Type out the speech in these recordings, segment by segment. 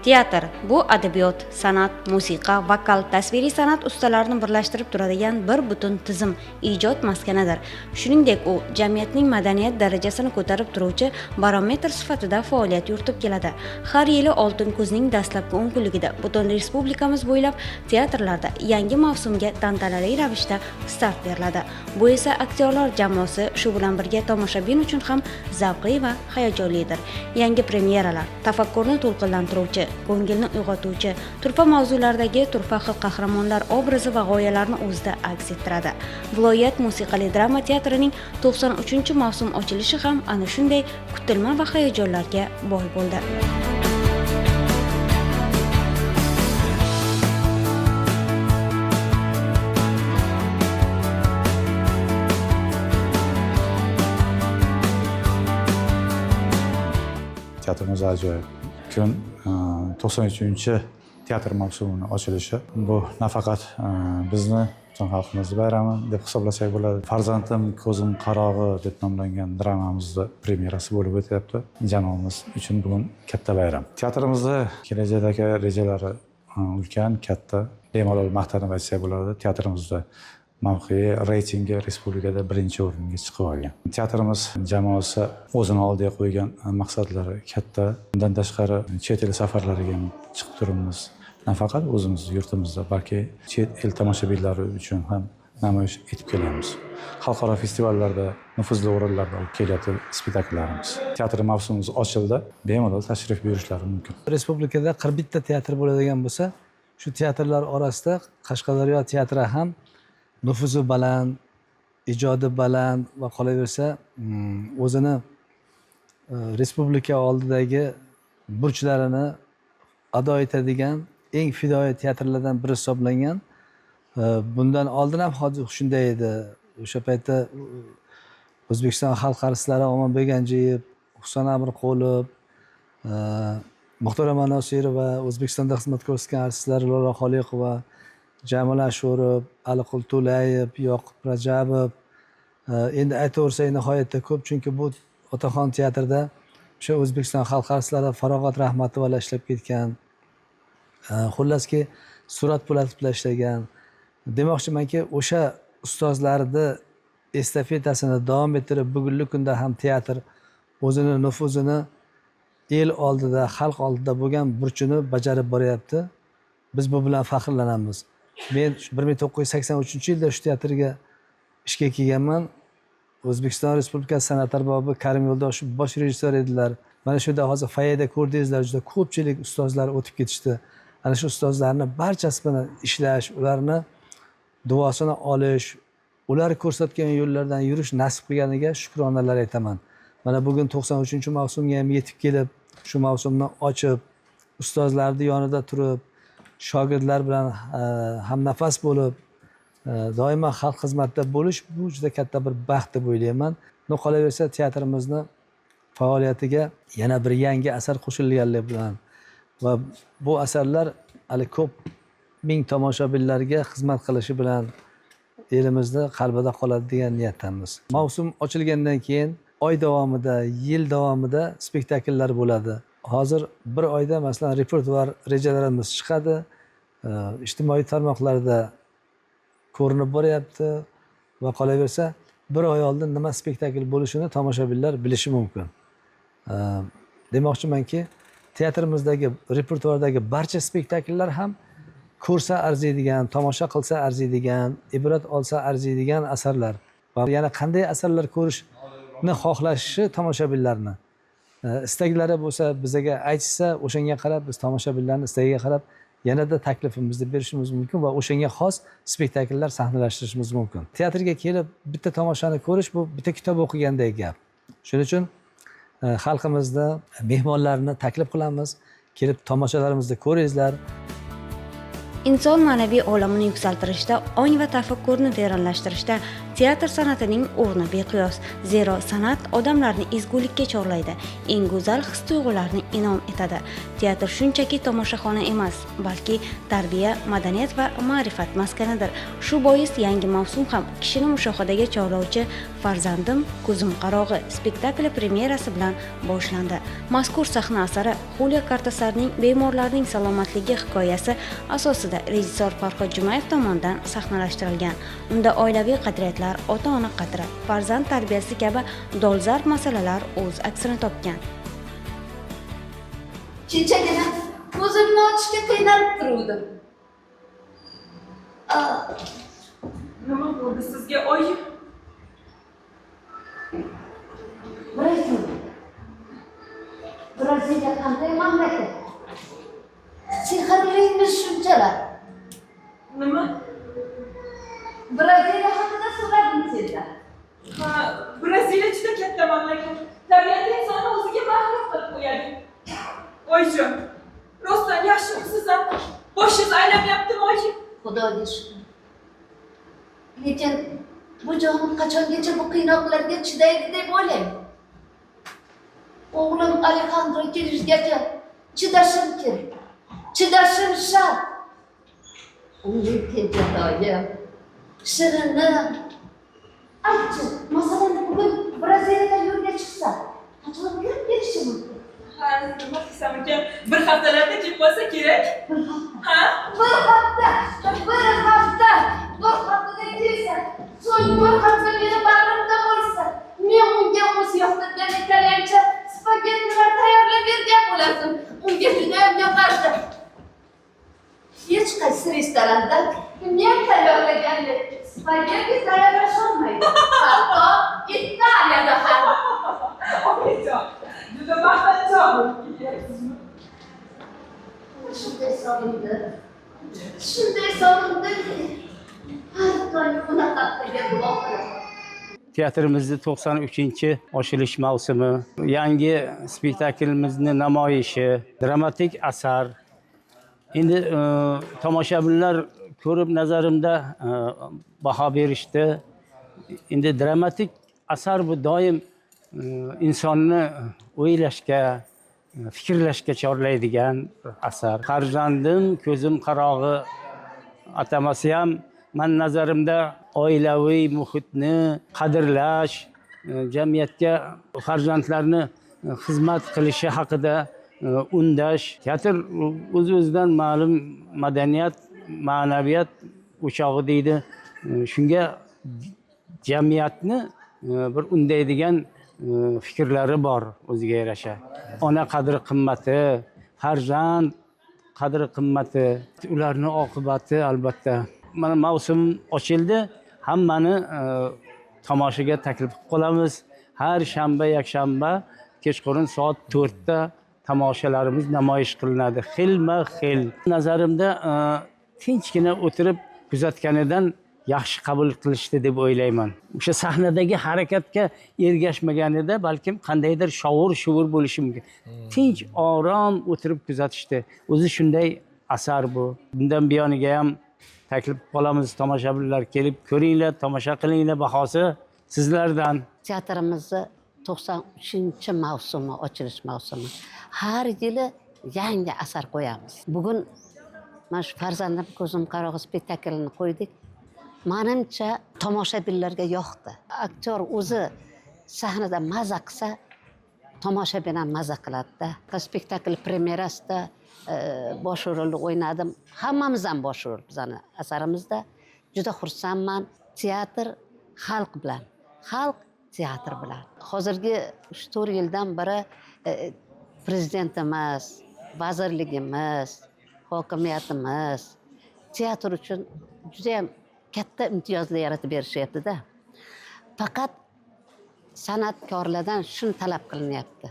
Teatr bu adabiyot, san'at, musiqa, vokal, tasviriy san'at ustalarini birlashtirib turadigan bir butun tizim, ijod maskanidir. Shuningdek, u jamiyatning madaniyat darajasini ko'tarib turuvchi barometr sifatida faoliyat yuritib keladi. Har yili oltin kuzning dastlabki 10 kunligida butun respublikamiz bo'ylab teatrlarda yangi mavsumga tantanali ravishda start beriladi. Bu esa aktyorlar jamoasi, shu bilan birga tomoshabin uchun ham zavqli va hayajonlidir. Yangi premyeralar tafakkurni to'lqinlantiruvchi, ko'ngilni uyg'otuvchi turfa mavzulardagi turfa xil qahramonlar obrazi va g'oyalarni o'zida aks ettiradi. Viloyat musiqali drama teatrining 93-mavsum ochilishi ham ana shunday kutilma va hayajonlarga boy bo'ldi. Teatrimiz ajoyib. Kun 93 teatr mavsumini ochilishi. Bu nafaqat bizni, butun xalqimizni bayrami deb hisoblasak bo'ladi. Farzandim ko'zim qarog'i deb nomlangan dramamizni premyerasi bo'lib o'tyapti. Jamoamiz uchun bugun katta bayram. Teatrimizni kelajakdagi rejalari ulkan, katta. Bemalol maqtanib aytsak bo'ladi. Teatrimizda mavqei reytingi respublikada birinchi o'ringa chiqib olgan. Teatrimiz jamoasi o'zini oldiga qo'ygan maqsadlari katta. Bundan tashqari chet el safarlariga ham chiqib turibmiz. Nafaqat o'zimiz yurtimizda, balki chet el tomoshabinlari uchun ham namoyish etib kelyapmiz. Xalqaro festivallarda nufuzli o'rinlarda olib kelyapti spektakllarimiz. Teatr mavsumimiz ochildi. Bemalol tashrif buyurishlari mumkin. Respublikada 41 ta teatr bo'ladigan bo'lsa, shu teatrlar orasida Qashqadaryo teatri ham nufuzi baland, ijodi baland va qolaversa o'zini respublika oldidagi burchlarini ado etadigan eng fidoyi teatrlardan biri hisoblangan. Bundan oldin ham hozir shunday edi. O'sha paytda O'zbekiston xalq artistlari Omonbek Ganjiyev, Husan Amirqulov, Muhtarama Nosirova, O'zbekistonda xizmat ko'rsatgan artistlar Lola Xoliqova, Jamil Ashurov, Aliqul To'layev, Yoqub Rajabov. Endi aytaversak nihoyatda ko'p, chunki bu Otaxon teatrida o'sha O'zbekiston xalq artistlari Farog'at Rahmatovalar ishlab ketgan. Xullaski, Surat Po'latovlar ishlagan. Demoqchimanki, o'sha ustozlarni estafetasini davom ettirib, bugungi kunda ham teatr o'zini nufuzini el oldida, xalq oldida bo'lgan burchini bajarib boryapti. Biz bu bilan faxrlanamiz. Men 1983-yilda shu teatrga ishga kelganman. O'zbekiston Respublikasi san'at arbobi Karim Yo'ldoshev bosh rejissyor edilar. Mana shu yerda hozir foyeda ko'rdingizlar, juda ko'pchilik ustozlar o'tib ketishdi. Ana shu ustozlarni barchasi bilan ishlash, ularni duosini olish, ular ko'rsatgan yo'llardan yurish nasib qilganiga shukronalar aytaman. Mana bugun 93-mavsumga ham yetib kelib, shu mavsumni ochib, ustozlarni yonida turib, shogirdlar bilan hamnafas bo'lib, doimo xalq xizmatida bo'lish bu juda katta bir baxt deb o'ylayman. Qolaversa teatrimizni faoliyatiga yana bir yangi asar qo'shilganligi bilan va bu asarlar hali ko'p ming tomoshabinlarga xizmat qilishi bilan elimizda qalbida qoladi degan niyatdamiz. Mavsum ochilgandan keyin oy davomida, yil davomida spektakllar bo'ladi. Hozir bir oyda masalan repertuar rejalarimiz chiqadi. Ijtimoiy tarmoqlarda ko'rinib boryapti va qolaversa bir oy oldin nima spektakl bo'lishini tomoshabinlar bilishi mumkin. Demoqchimanki, teatrimizdagi repertuardagi barcha spektakllar ham ko'rsa arziydigan, tomosha qilsa arziydigan, ibrat olsa arziydigan asarlar va yana qanday asarlar ko'rishni xohlashi tomoshabinlarni istaklari bo'lsa bizaga aytishsa, o'shanga qarab biz tomoshabinlarni istagiga qarab yanada taklifimizni berishimiz mumkin va o'shanga xos spektakllar sahnalashtirishimiz mumkin. Teatrga kelib bitta tomoshani ko'rish bu bitta kitob o'qiganday gap. Shuning uchun xalqimizni, mehmonlarni taklif qilamiz, kelib tomoshalarimizni ko'ringizlar. Inson ma'naviy olamini yuksaltirishda, ong va tafakkurni teranlashtirishda Teatr san'atining o'rni beqiyos, zero san'at odamlarni ezgulikka chorlaydi, eng go'zal his-tuyg'ularni in'om etadi. Teatr shunchaki tomoshaxona emas, balki tarbiya, madaniyat va ma'rifat maskanidir. Shu bois yangi mavsum ham kishini mushohadaga chorlovchi "Farzandim ko'zim qarog'i" spektakli premyerasi bilan boshlandi. Mazkur sahna asari Xulio Kortasarning "Bemorlarning salomatligi" hikoyasi asosida rejissor Farhod Jumayev tomonidan sahnalashtirilgan. Unda oilaviy qadriyatlar, ota-ona qadri, farzand tarbiyasi kabi dolzarb masalalar o'z aksini topgan. Kechagina ko'zimni ochishga qiynalib turuvdim. Nima bo'ldi sizga, oyi? Braziliya. Braziliya qanday mamlakat? Sehrlimish shunchalar. Nima? Braziliya haqida so'radim sendan. Ha, Braziliya juda katta mamlakat. Tabiat insonni o'ziga mahrum qilib qo'yadi. Oyijon, rostdan yaxshimisiz a? Boshingiz aylanyaptimi, oyi? Xudoga shukur. Lekin bu jonim qachongacha bu qiynoqlarga chidaydi deb o'ylayman. O'g'lim Alexandro kelishgacha chidashim kerak. Chidashim shart. O'g'lim kenjatoyim, shirinim. Aytchi, masalan, bugun Braziliyaga yo'lga chiqsa, qachon kirib kelishi mumkin? Ha, nima desam ekan, bir haftalarda kelib qolsa kerak. Bir hafta. Ha? Bir hafta, bir hafta, bir haftada kelsa, so'ng bir hafta meni bag'rimda bo'lsa, men unga o'zi yoqtirgan italyancha spagettilar tayyorlab bergan bo'lardim. Unga judayam yoqardi. Hech qaysi restoranda men tayyorlagandek spagetti tayyorlasholmaydi. Hatto Italiyada ham. Oyijon, juda maqtanchoq bo'lib ketyapsizmi? Shunday sog'indim. Shunday sog'indimki, har doim uni haqiga duo qilaman. Teatrimizni 93 ochilish mavsumi, yangi spektaklimizni namoyishi, dramatik asar. Endi tomoshabinlar ko'rib, nazarimda baho berishdi. Endi dramatik asar bu doim insonni o'ylashga, fikrlashga chorlaydigan asar. "Farzandim ko'zim qarog'i" atamasi ham man nazarimda oilaviy muhitni qadrlash, jamiyatga farzandlarni xizmat qilishi haqida undash. Teatr o'z o'zidan ma'lum madaniyat, ma'naviyat o'chog'i deydi. Shunga jamiyatni bir undaydigan fikrlari bor o'ziga yarasha. Ona qadri qimmati, farzand qadri qimmati, ularni oqibati albatta. Mana mavsum ochildi, hammani tomoshaga taklif qilib qolamiz. Har shanba, yakshanba kechqurun soat 4da tomoshalarimiz namoyish qilinadi. Xilma xil. Nazarimda tinchgina o'tirib kuzatganidan yaxshi qabul qilishdi deb o'ylayman. O'sha sahnadagi harakatga ergashmaganida balkim qandaydir shovur shuvur bo'lishi mumkin. Tinch, orom o'tirib kuzatishdi. O'zi shunday asar bu. Bundan buyoniga ham taklif qilib qolamiz, tomoshabinlar kelib ko'ringlar, tomosha qilinglar, bahosi sizlardan. Teatrimizni 93 mavsumi, ochilish mavsumi. Har yili yangi asar qo'yamiz. Bugun mana shu "Farzandim ko'zim qarog'i" spektaklini qo'ydik. Manimcha, tomoshabinlarga yoqdi. Aktyor o'zi sahnada maza qilsa, tomoshabin ham maza qiladida. Spektakl premyerasida bosh rolni o'ynadim. Hammamiz ham bosh rol bizani asarimizda. Juda xursandman. Teatr xalq bilan, xalq teatr bilan. Hozirgi 3-4 yildan beri prezidentimiz, vazirligimiz, hokimiyatimiz teatr uchun judayam katta imtiyozlar yaratib berishyapti-da. Faqat san'atkorlardan shuni talab qilinyapti: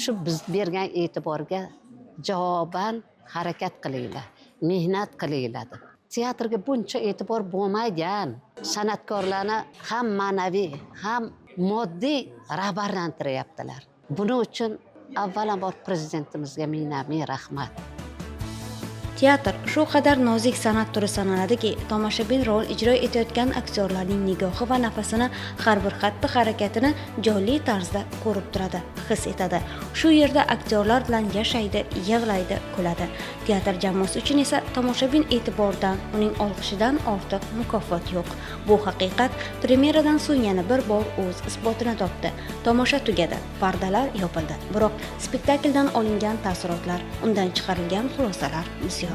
shu biz bergan e'tiborga javoban harakat qilinglar, mehnat qilinglar deb. Teatrga buncha e'tibor bo'lmagan. San'atkorlarni ham ma'naviy, ham moddiy rag'batlantiryaptilar. Buning uchun avvalambor prezidentimizga mingdan ming rahmat. Teatr shu qadar nozik san'at turi sanaladiki, tomoshabin rol ijro etayotgan aktyorlarning nigohi va nafasini, har bir xatti harakatini jonli tarzda ko'rib turadi, his etadi. Shu yerda aktyorlar bilan yashaydi, yig'laydi, kuladi. Teatr jamoasi uchun esa tomoshabin e'tiboridan, uning olqishidan ortiq mukofot yo'q. Bu haqiqat premyeradan so'ng yana bir bor o'z isbotini topdi. Tomosha tugadi, pardalar yopildi, biroq spektakldan olingan taassurotlar, undan chiqarilgan xulosalar bisyor.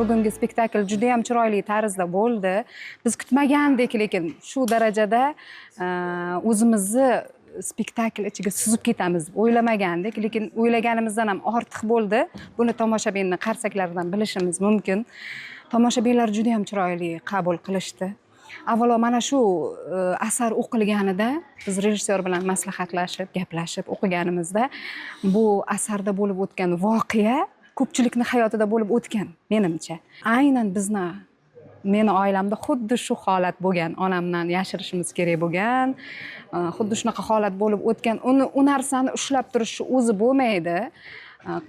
Bugungi spektakl juda ham chiroyli tarzda bo'ldi. Biz kutmagandik, lekin shu darajada o'zimizni spektakl ichiga suzib ketamiz deb o'ylamagandik, lekin o'ylaganimizdan ham ortiq bo'ldi. Buni tomoshabinni qarsaklaridan bilishimiz mumkin. Tomoshabinlar juda ham chiroyli qabul qilishdi. Avvalo mana shu asar o'qilganida biz rejissyor bilan maslahatlashib, gaplashib o'qiganimizda bu asarda bo'lib o'tgan voqea ko'pchilikni hayotida bo'lib o'tgan menimcha. Aynan bizni, meni oilamda xuddi shu holat bo'lgan, onamdan yashirishimiz kerak bo'lgan, xuddi shunaqa holat bo'lib o'tgan. Uni, u narsani ushlab turish o'zi bo'lmaydi.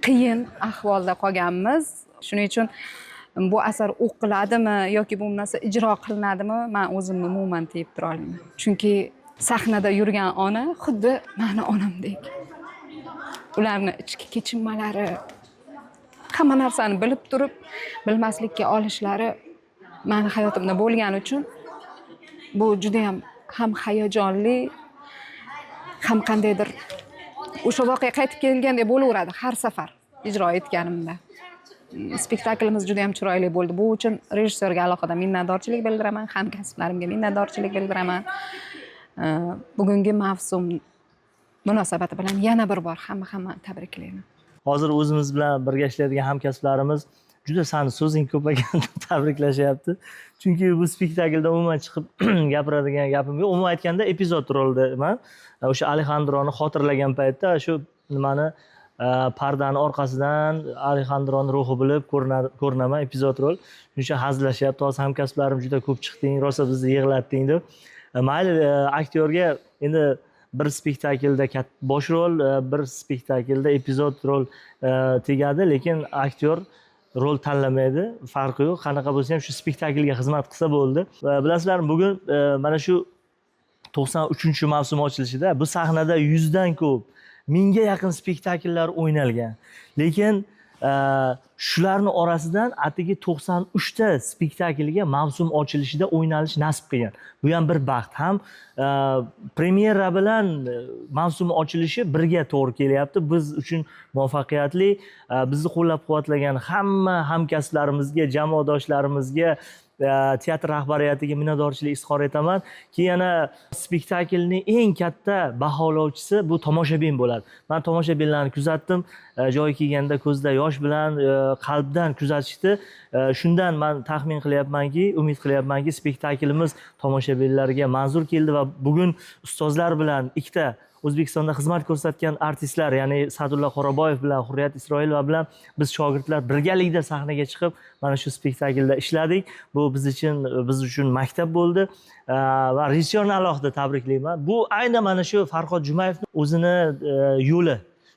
Qiyin ahvolda qolganmiz. Shuning uchun bu asar o'qiladimi yoki bu narsa ijro qilinadimi, man o'zimni umuman tiyib tura olmayman. Chunki sahnada yurgan ona xuddi mani onamdek. Ularni ichki kechinmalari, hamma narsani bilib turib, bilmaslikka olishlari mani hayotimda bo'lgani uchun bu juda ham hayajonli, ham qandaydir o'sha voqea qaytib kelgandek bo'laveradi har safar ijro etganimda. Spektaklimiz juda ham chiroyli bo'ldi. Bu uchun rejissyorga alohida minnatdorchilik bildiraman, hamkasblarimga minnatdorchilik bildiraman. Bugungi mavsum munosabati bilan yana bir bor hammani tabriklayman. Hozir o'zimiz bilan birga ishlaydigan hamkasblarimiz juda sani so'zing ko'p ekan deb tabriklashyapti. Chunki bu spektaklda umuman chiqib gapiradigan gapim yo'q. Umuman aytganda epizod roldaman. O'sha Alexandroni xotirlagan paytda shu nimani pardani orqasidan Alexandroni ruhi bilib ko'rinaman, epizod rol. Shuning uchun hazillashyapti. Hozir hamkasblarim juda ko'p chiqding, rosa bizni yig'latding deb. Mayli, aktyorga endi bir spektaklda bosh rol, bir spektaklda epizod rol tegadi, lekin aktyor rol tanlamaydi, farqi yo'q. Qanaqa bo'lsa ham shu spektaklga xizmat qilsa bo'ldi. Va bilasizlarmi, bugun mana shu 93-mavsum ochilishida bu sahnada 100 dan ko'p, 1000ga yaqin spektakllar o'ynalgan. Lekin shularni orasidan atigi 93 ta spektaklga mavsum ochilishida o'ynalish nasib qilgan. Bu ham bir baxt. Ham premyera bilan mavsum ochilishi birga to'g'ri kelyapti. Biz uchun muvaffaqiyatli, bizni qo'llab-quvvatlagan hamma hamkasblarimizga, jamoadoshlarimizga, teatr rahbariyatiga minnatdorchilik izhor etaman. Keyin yana spektaklning eng katta baholovchisi bu tomoshabin bo'ladi. Men tomoshabinlarni kuzatdim. Joyi kelganda ko'zda yosh bilan, qalbdan kuzatishdi. Shundan men taxmin qilyapmanki, umid qilyapmanki, spektaklimiz tomoshabinlarga manzur keldi va bugun ustozlar bilan ikkita O'zbekistonda xizmat ko'rsatgan artistlar, ya'ni Sa'dulla Qoraboyev bilan Hurriyat Isroilova bilan biz shogirdlar birgalikda sahnaga chiqib mana shu spektaklda ishladik. Bu biz uchun maktab bo'ldi. Va rejissyorni alohida tabriklayman. Bu aynan mana shu Farhod Jumayevning o'zini yo'li.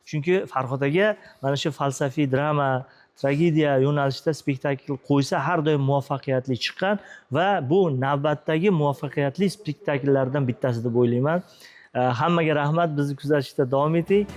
Chunki Farhod aka mana shu falsafiy drama, tragediya yo'nalishida spektakl qo'ysa har doim muvaffaqiyatli chiqqan va bu navbatdagi muvaffaqiyatli spektakllardan bittasi deb o'ylayman. Hammaga rahmat, bizni kuzatishda davom eting.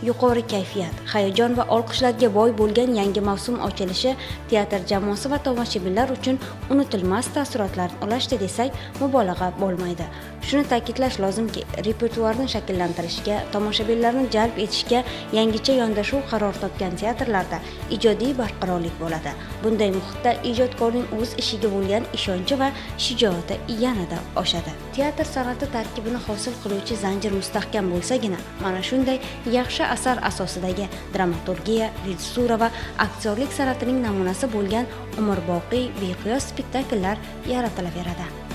Yuqori kayfiyat, hayajon va olqishlarga boy bo'lgan yangi mavsum ochilishi teatr jamoasi va tomoshabinlar uchun unutilmas taassurotlarni ulashdi desak, mubolag'a bo'lmaydi. Shuni ta'kidlash lozimki, repertuarni shakllantirishga, tomoshabinlarni jalb etishga yangicha yondashuv qaror topgan teatrlarda ijodiy barqarorlik bo'ladi. Bunday muhitda ijodkorning o'z ishiga bo'lgan ishonchi va shijoati yanada oshadi. Teatr san'ati tarkibini hosil qiluvchi zanjir mustahkam bo'lsagina, mana shunday yaxshi asar asosidagi dramaturgiya, rejissura va aktyorlik san'atining namunasi bo'lgan umrboqiy beqiyos spektakllar yaratilaveradi.